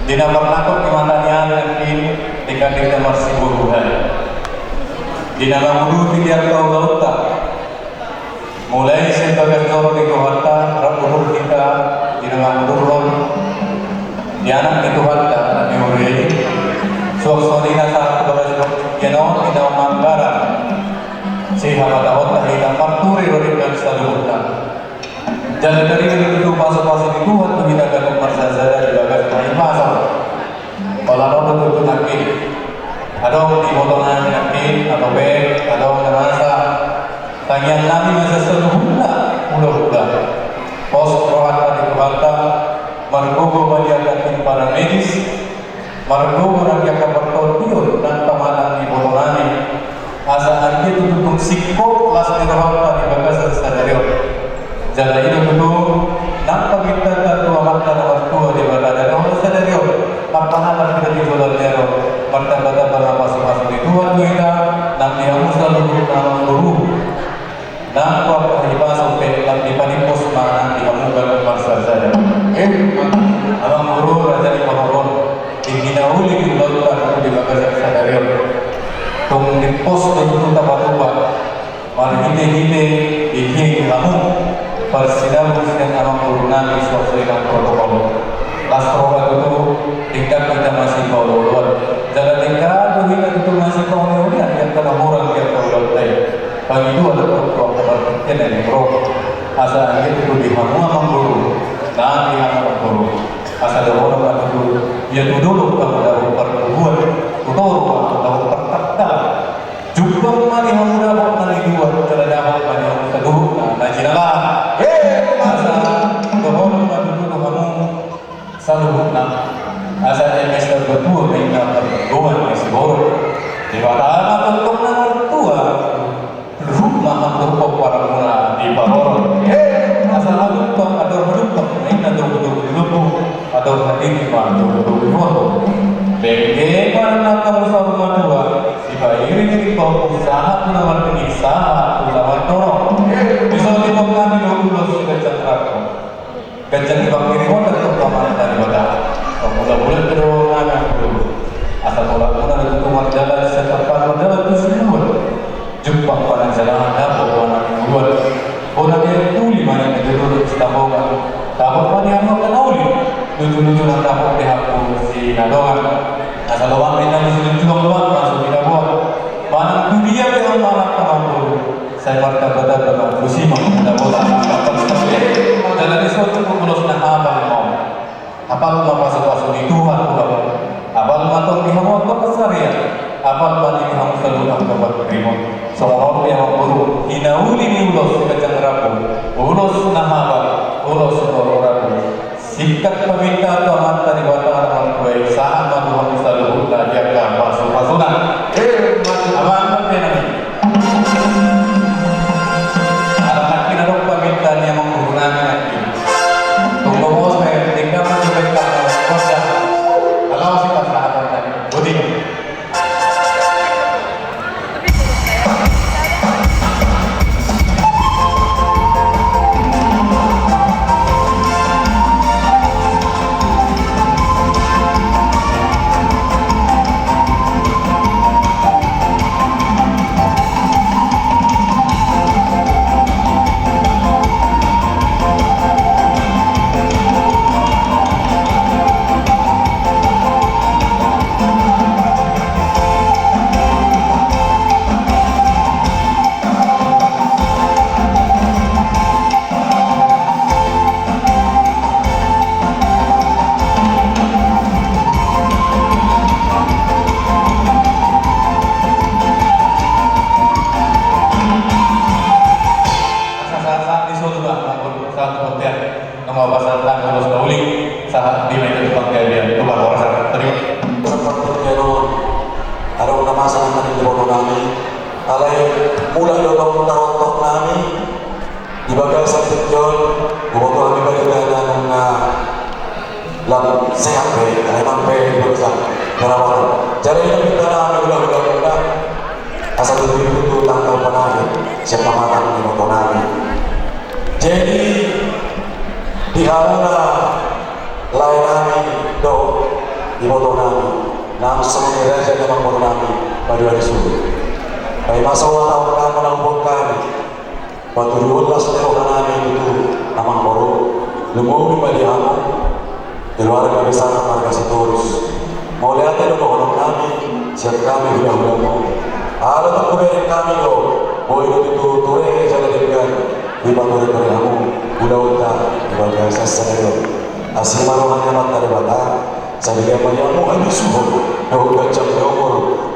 Di na marnangkok di mata ni ari nangkin, di kandekta marsiburuhan. Di na manguduti di angka ulaonta. Mulai sian bagas joro ni Tuhanta, rap udur hita di na mangudurhon di anak ni Tuhanta, anak ni Ure. Suang songon i na sahat tu bagas joro ni Tuhanta, di na manggarar. Sihamatahonta hita marturi ro denggan saluhutna. Jala taringot do tutu pasupasu ni Tuhan tu hita ganup marsasada di bagas paimaso. Holan on do tutu nangkin. Adong di ibotonami nangkin, atau pe, adong na masa. Tangiangnami ma saluhutna, hulahula. Pos rohanta di Tuhanta, margogo ma di angka tim paramedis, margogo nang di angka partondion nang pamatang ni ibotonami. Asa anggiat tutu tung singkop las ni rohanta di bagasan sadari on. Jala i do tutu nang pamintaan tu Amanta na martua Debata, jala holan sadari on marpanganan hita di joloan ni ari on, martambatamba ma pasupasu ni Tuhan tu hita, nang di hamu saluhutna amangboru. Nang tu angka hahipason pe lam dipanimpos ma nang di hamu ganup marsasada. Eh, amangboru, raja ni parorot, di hinauli ni ulaonta di bagasan sadari on. Tung dimpos do tutu tapatupa marhitehite dihirim hamu parsinabung sian amangborunami suang songon i nang protokol. Las roha tutu, denggan hita masipaolooloan. Jala denggan do hita tutu masipaolooloan di angka na hurang di angka ulaonta i. Pangidoan do tutu angka partingkian na di roha. Asa anggiat tutu di hamu amangboru, nang di hamu amangboru, asa dohonon ma tutu, ia tu dolok hamu dapot partubuan, tu toru hamu dapot partangkalan. Jumpang ma di hamu dapot na nidua, jala dapot ma di hamu saluhutna na jinalahan. Asa dohonon ma tutu tu hamu saluhutna. Asa eme saur matua ma inna pardomuan ni siborok. Debata ma tongtong na martua. Luhut ma hamu dohot pomparanmuna di parorot. Asa halumpang, andor halumpang ma inna togutogu ni lombu. Andor hatiti ma togutogu ni horbo. Dengke ma nang hamu saur matua, sipairingiring pahompu sahat tu na marnini sahat tu na marnono. Dison diboan nami do ulos siganjang rangkon. Ganjang ni pangkirimon dari Tuhan Amanta Debata. Pamula-mula kedohongan nami dulu. Asa tolap muna dari Tuhan marjalan, sian tarpadu marjalan tu siluan. Jumpang ma na jalahan dapot bona ni bulan. Bona ni tuli ma na jolo di Sitambongan. Dapot ma di hamu angka na uli. Lucu-lucu na dapot di hamu Sinadongan. Asa lomak ma inna di Silunjuang, lomak ma so di Sitambongan. Manang tu dia pe hamu anak na mangolu. Sai martamba-tamba ma tusi ma na bola na kapal sabe. Jala dison tu ulos na hapal ma on. Hapal ma pasupasu ni Tuhan tu hamu. Hapal ma tong di hamu angka pansarian. Hapal ma di hamu saluhut angka pangkirimon. Songon on pe amangboru, hinauli ni ulos siganjang rangkon. Ulos na hapal, ulos na hurang. Singkat pamintaan tu Amanta Debata na martua i, sahat ma tu hamu saluhutna di angka pasupasuna. Amang pe nami. Ala nangkin adong pamintaan ni amangboru nami nangkin. Tunggu bos pe, tinggal ma tu bengkak. Kalau si pasahat nami. Budi. Sahat-sahat di solu, Pak, sahat di bontean. Nunga pasahat ulos na uli, sahat di meja tukang kalian. Tukang horas, terima. Adong na masa nang di boto nami. Alai mulak do tong tarotok nami. Di bagasan tingki on, huboto hami barita na nunga lam sehat be, alai mang pe di bagasan parabot. Jadi na minta nami hulahula muna, asa tutu tu tanggal panahit sian pamatang ni boto nami. Jadi di hamuna lae nami dohot Iboto nami, nang songon i raja ni amangboru nami, paduahon ni suhut. Paima so huhatahon hami na huboan hami, patuduhon las ni roha nami tutu amangboru, lumobi ma di hamu keluarga besar marga Sitorus. Mauliate do dohonon nami sian hami hulahulamu. Ala tung hubereng hami do, boi do tutu ture jala denggan dipatureture hamu ulaonta di bagasan sadari on. Asi ma roha ni Amanta Debata, sai dilehon ma di hamu habisuhon dohot ganjang ni umur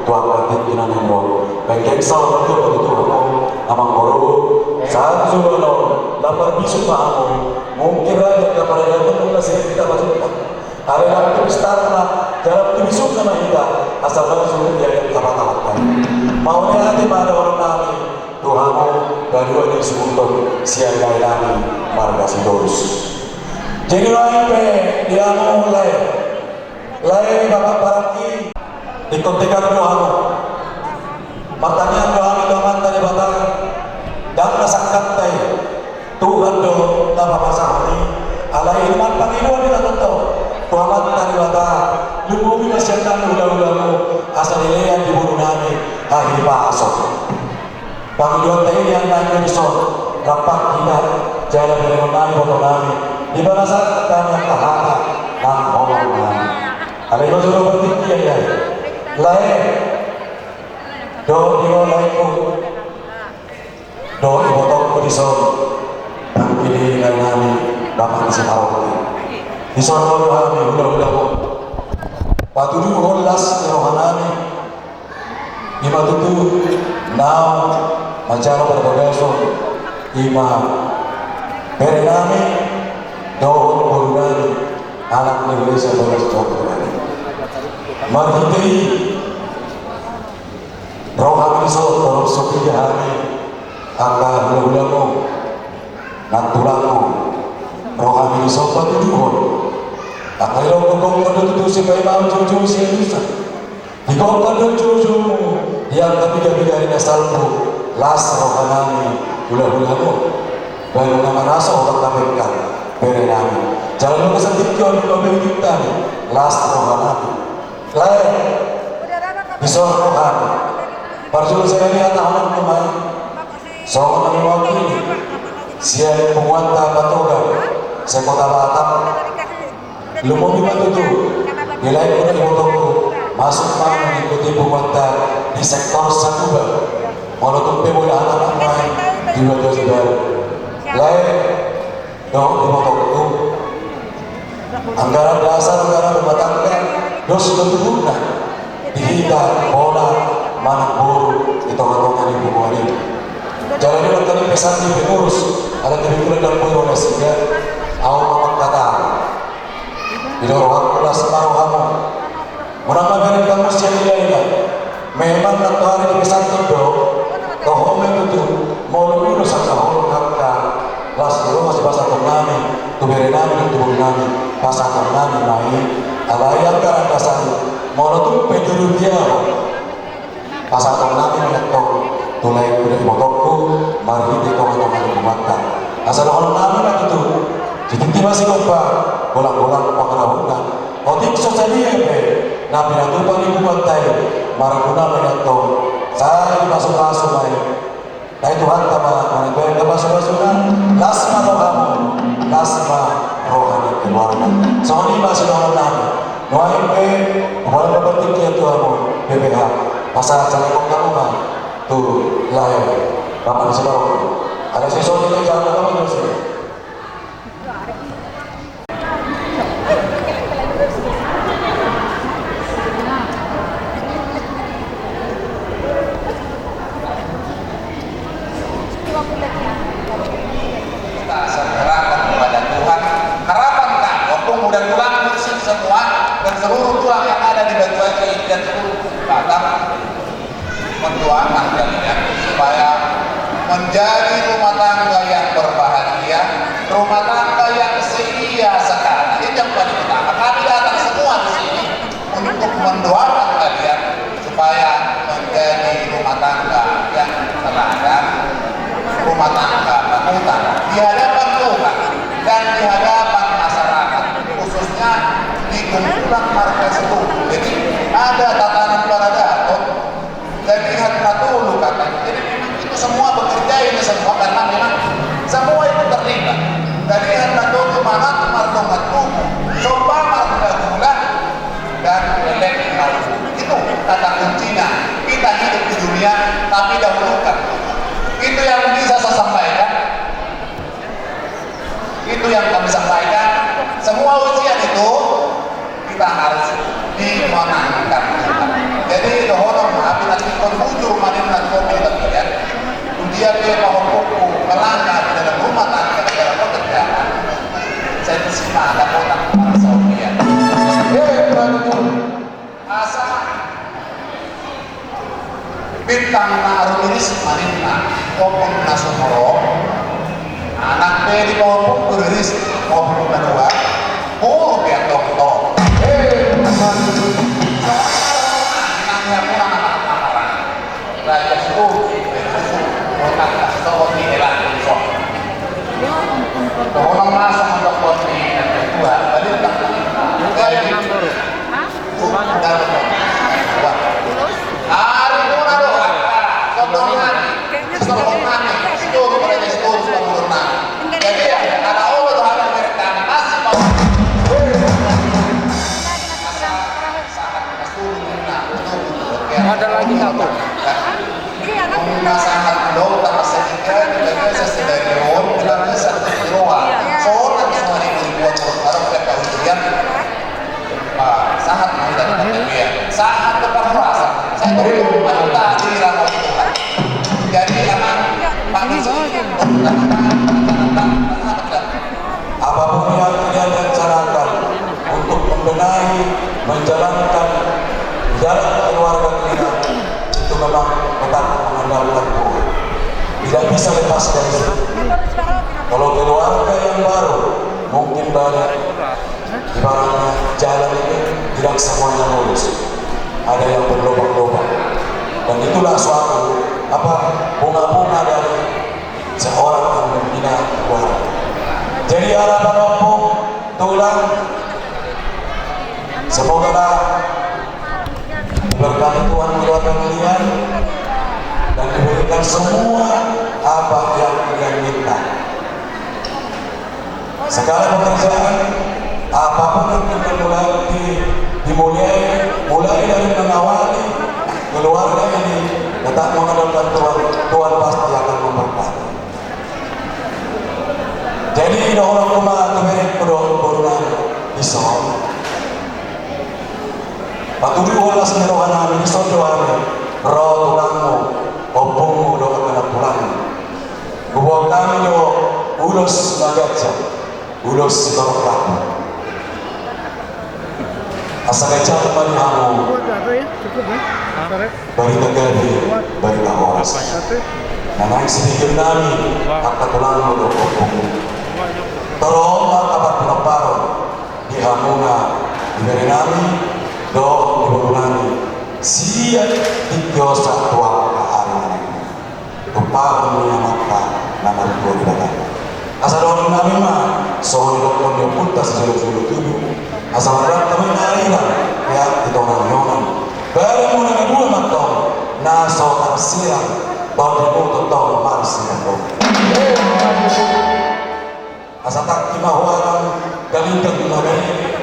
tu angka tingki na naeng ro. Penggeng saur matua ma tutu hamu amangboru. Sahat joloan on, lam marbisuk ma hamu. Mungkin raja angka paradaton muna sering kita masuk. Alai lam tu bistarna jala lam tu bisukna ma hita, asa langsung dia yang kapatahonkan. Mauliate ma dohonon nami tu hamu paduahon ni suhut on sian lae nami marga Sitorus. Jadi lae pe di hamu lae, lae Bapak Parangki, ingkon tegar do hamu. Martangiang do hami tu Amanta Debata, ndang na sangkanta i, Tuhan do na papasahat i. Alai i ma pangidoan ni hita tongtong tu Amanta Debata, lumobi ma sian hami hulahulamu, asa dilean di boru nami hahipason. Pangidoanta i nian nami dison, rap hita jala berengon nami, boto nami, di bagasan hami angka hata nang hohom nami. Alai i ma jolo partingkian i, lae. Dohot di ho laengku, dohot ibotongku dison, tangkili lae nami, Bapak ni Siparongki. Dison do hami hulahulamu patuduhon las ni roha nami. I ma tutu naung manjalo parbagason, i ma bere nami dohot boru nami, anak ni Desa Bagas dohot boru nami. Marhite i ro hami dison, torop so piga hami angka hulahulamu, nantulangmu, ro hami dison patuduhon. Angka i do gokhon do tutu sipaima ujung-ujung sialusan. Digokhon do ujung-ujungmu di angka piga-piga ni na salpu, las roha nami hulahulamu. Baru na maraso obat na pengkan bere nami. Jala di bagasan tingki on di lobi ujung nami, las roha nami. Lae, dison roham. Parjolo sahali hatahononku ma i songon na mewakili sian punguanta Patogar se-Kota Batam. Lumobi ma tutu di laengku dohot ibotongku, masuk ma mengikuti punguanta di sektor Sakuba. Molo tung pe boi hatahononku ma i di bagasan i, lae dohot ibotongku, anggaran dasar, anggaran rumah tangga, dos do tubuhna di hita bona manang boru di tonga-tonga ni punguan i. Jala di tonga ni pesan ni pengurus, ala kebetulan ndang boi ro nasida, ahu ma mangkatahon. Di rohangku las ma rohamu. Unang ma bereng hamu sian ila-ila. Memang nantoari dipesanhon do, toho ma i tutu, molo ulos angka holong angka las ni roha sipasahaton nami tu bere nami dohot tu boru nami, pasahaton nami ma i. Alai anggaran dasar i, molo tung pe di rupia, pasahaton nami ma i antong tu laengku dohot ibotongku marhite tonga-tonga ni punguanta. Asa dohonon nami ma tutu, sititi ma sigompa, golang-golang pangarahutna. Otik so sadia pe na pinatupa ni punguanta i, marguna ma i antong. Sai dipasu-pasu ma i. Ai Tuhanta ma manang baen hapasu-pasuna. Las ma rohamu, las ma roha ni keluarga. Songon i ma sidohonon nami. Nuaeng pe, hupasahat ma partingkian tu hamu, P P H. Pasahat sahali on hamu ma tu lae, Bapak ni Sitorus. Ala sisongon i, jalo hamu tu si. Kita serahkan kepada Tuhan. Harapan kami, waktu muda tulang musik semua dan seluruh tulang yang ada di Batu Aji dan seluruh Batam, mendoakan kalian supaya menjadi rumah tangga yang berbahagia, rumah tangga yang seia sekali. Ini yang paling utama. Kami datang semua di sini untuk mendoakan kalian supaya menjadi rumah tangga yang teladan, rumah tangga panutan di hadapan Tuhan dan di hadapan masyarakat, khususnya di Tulang marga Situmorang. Jadi ada tatanan paradaton. Jadi hata na tolu kata. Jadi memang itu semua bekerja ini semua karena memang semua itu terlibat. Jadi hata na tolu manat mardongan tubuh. Coba marga gula dan lelek. Itu kata kuncinya. Kita hidup di dunia, tapi dahulukan. Itu yang bisa saya sampaikan. Itu yang kami sampaikan. Semua ujian itu kita harus dimenangkan. Jadi dohonon ma, pinantikhon bujur ma ninna tu kopi tapian. Dia pe pahompungku melangkah di dalam rumah tangga, di dalam pekerjaan. Saya itu sih ada kota. Asa bintang na rumiris ma ninna, ompung na sumorop, anak pe di ompung rumiris, ompung na dua, boru pe antong to. Hei, nang ya pulang anak-anak. Raja Suhu, Raja Suhu, botak tak sohot di elang di sohot. Tolong masuk untuk pot di dua, balik tak. Hah? Ada lagi satu. Sahat ma hita di parhorasan. Sahat ma hita di parhorasan. Jadi, aman, Pak Gubernur. Apapun yang kalian rencanakan untuk membenahi, menjalankan jalan keluarga kalian, itu memang tetap mengandalkan Tuhan. Tidak bisa lepas dari situ. Kalau keluarga yang baru, mungkin banyak Ibaratnya jalan ini tidak semuanya mulus, ada yang berlobang-lobang. Dan itulah suatu, apa, bunga-bunga dari seorang yang membina keluarga. Jadi harapan ompung, tulang, semogalah diberkati Tuhan keluarga kalian dan diberikan semua apa yang kalian minta. Segala pekerjaan, apapun yang kita mulai, di, dimulai, mulai dari mengawali keluarga ini, tetap mengandalkan Tuhan, Tuhan pasti akan memberkati. Jadi, dohononku ma tu berengku dohot borunami, dison. Patuduhon las ni rohanami, dison do hami, ro tulangmu, ompungmu dohot anak tulangmu. Huboan hami do ulos na ganjang, ulos sitorop lapu. Asa ganjang ma di hamu barita gabe, barita horas. Na naeng sitigennami angka tulangmu dohot ompungmu. Torop ma angka parpinomparon di hamuna di berenami dohot di borunami sian tingki on sahat tu angka ari na naeng. Tumpahon ni Amanta na martua Debata. Asa dohononnami ma songon nidok ni ompunta sijolo-jolo tubu, asa marranta ma na hira di tonga ni onan. Baru muna na dua mantong na so tarserang, tondimu tongtong marsirang. Asa tangki ma hualang, galinggang ma gari.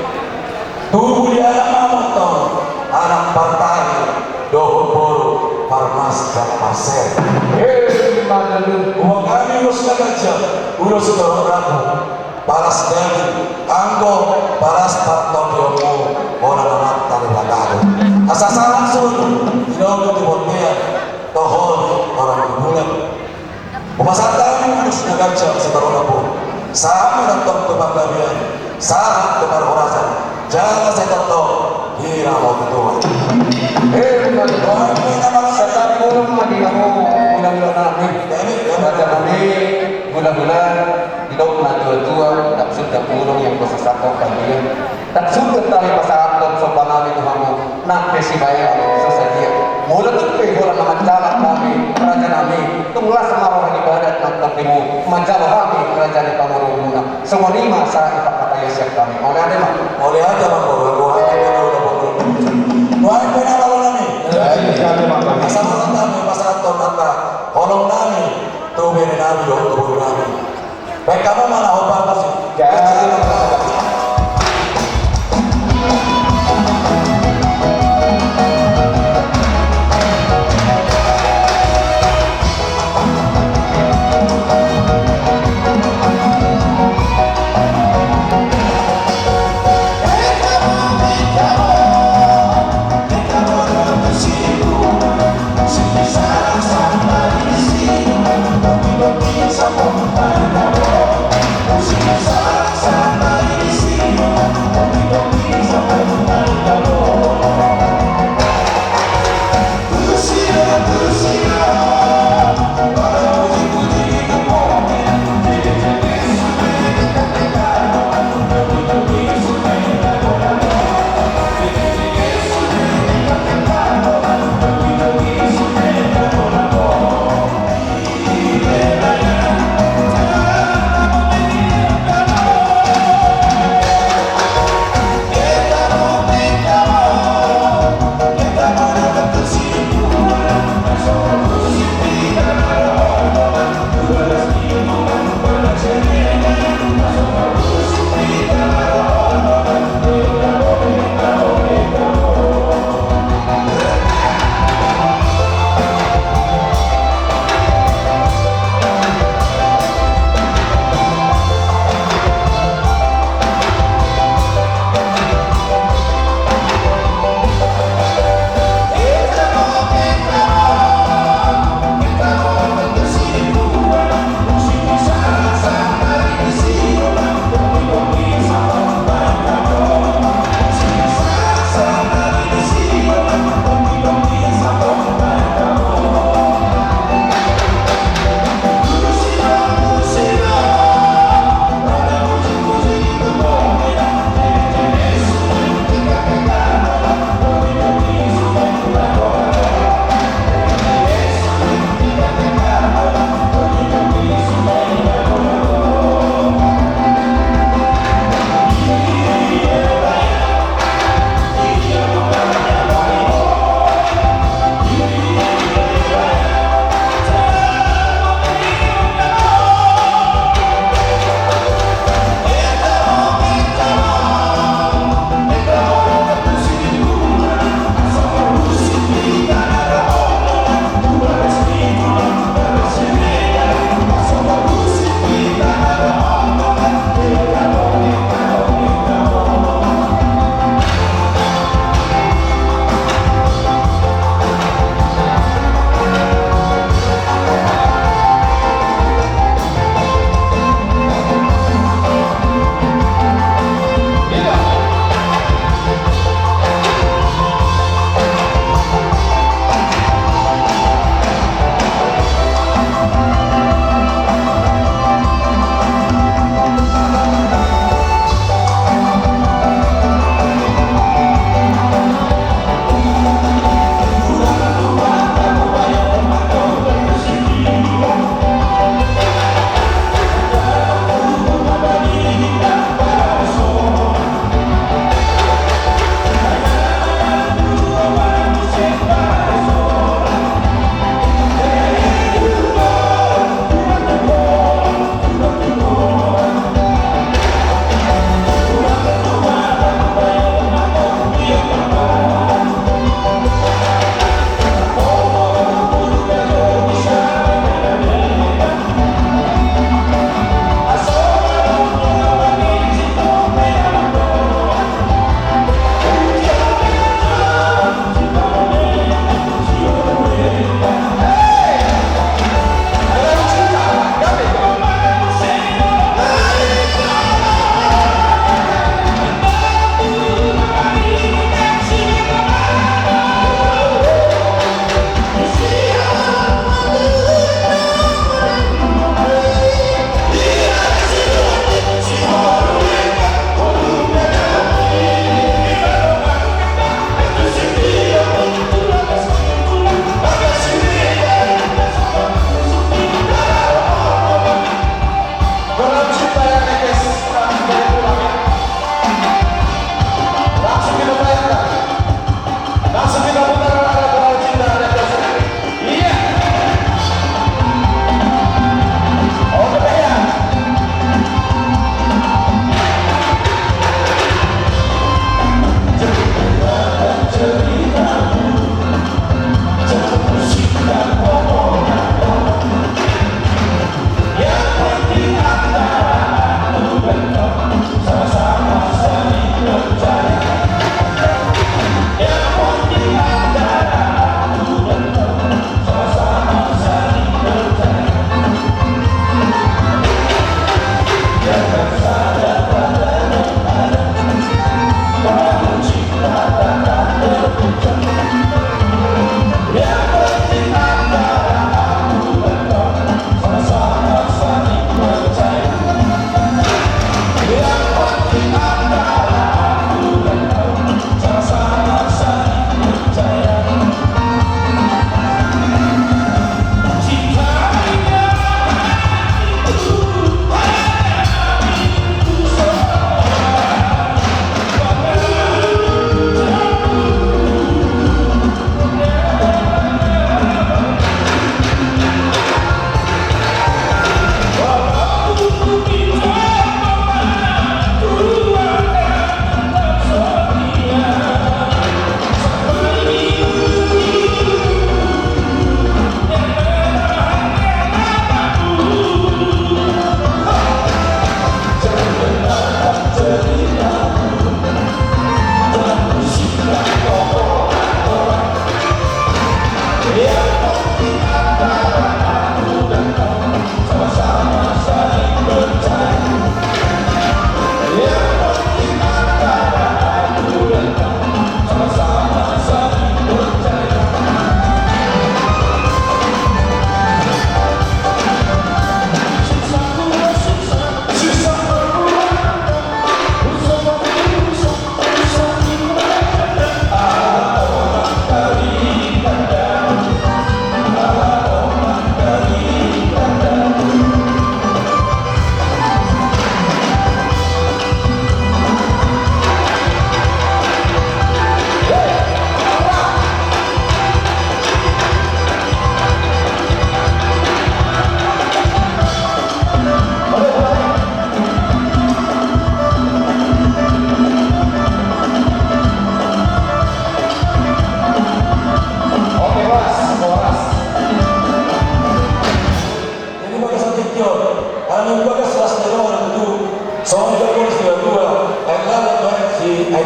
Tubu di anak ma mantong, anak partahi dohot boru parmas dan parser. Hei, madalun. Huboan hami ulos na ganjang, ulos sitorop lapu, palas daging, anggo palas partondionmu, holan Amanta Debata do. Asa sahat solu, di lomo di bontean, toholi orang di bulan. Hupasahat hami ulos na ganjang sitorop lapu. Sahat ma antong tu panggabean, sahat tu parhorasan, jala sai tongtong hira ma tu Tuhan. Hei, Tuhan, sahat ulos ma di hamu hulahula nami. Raja nami, hulahula, didok na tua-tua, ndang suda burung yang bersasakot bagian. Ndang suda tahe pasahathon somba nami tu hamu, nang pe sibahenon so sadia. Molo tung pe holan na manjalang hami, raja nami, tung las ma roha ni badan nang tondimu manjalo hami raja ni pamoruonmuna. Songon i ma sahat ni panghataion sian hami. Mauliate ma. Mauliate ma, boru.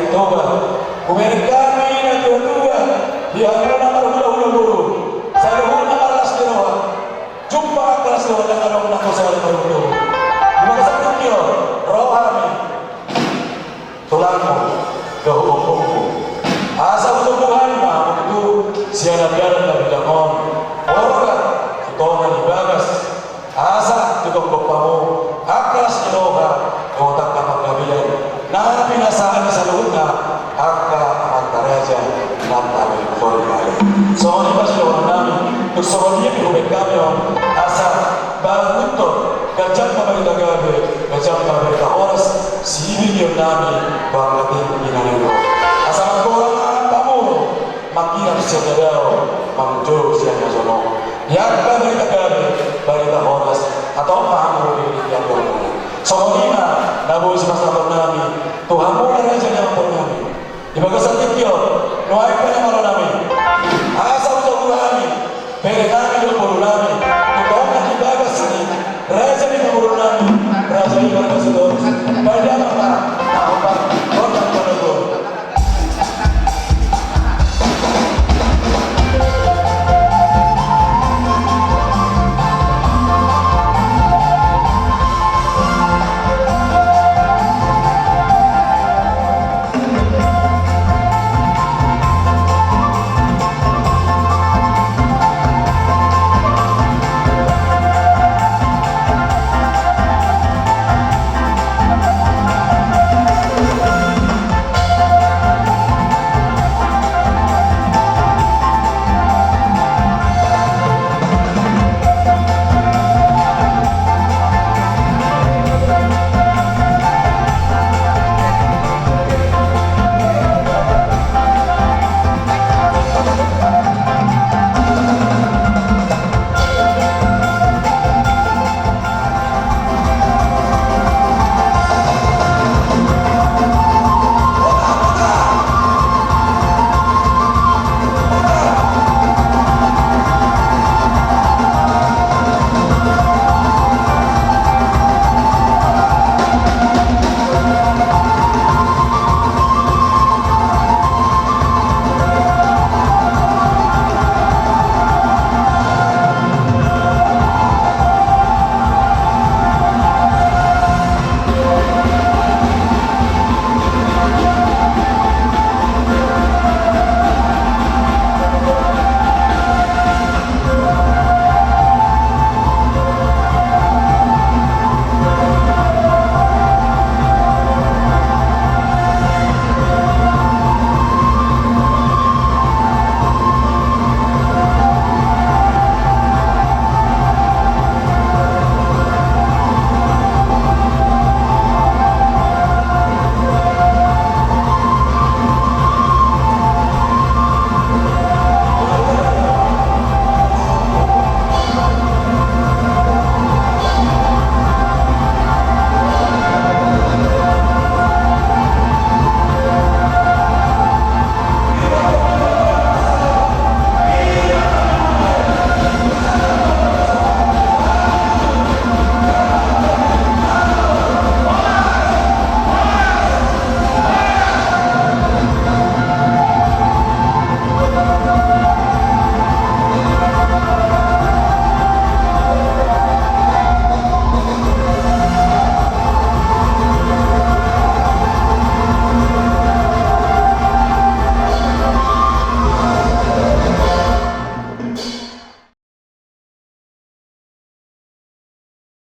Toba. Hubereng hami natuatua di hamuna marhulahula boru, saluhutna marlas ni roha. Jumpang angka las ni roha na adong nang husada marhulahula. Di bagasan tingki on ro hami, tulangmu dohot ompungmu, asa hutombu hami ma hamu tutu sian adopan na bidang on, borhat tu tonga ni bagas. Asa tu tonggop hamu angka las ni roha dohot angka panggabean na pinasaan ni saluhutna angka amanta raja na taringot. Songon i ma sidohonon nami, tung songon i ma hubereng hami on, asa baen hamu ganjang na barita gabe, ganjang na barita horas, siibingion nami tu angka tingki na niula on. Asa manggora ma hamu manghirim sian na dao manjou sian na jonok. Di angka barita gabe, barita horas, hatop ma hamu di angka on. Songon i ma na boi sipasahaton nami tu hamu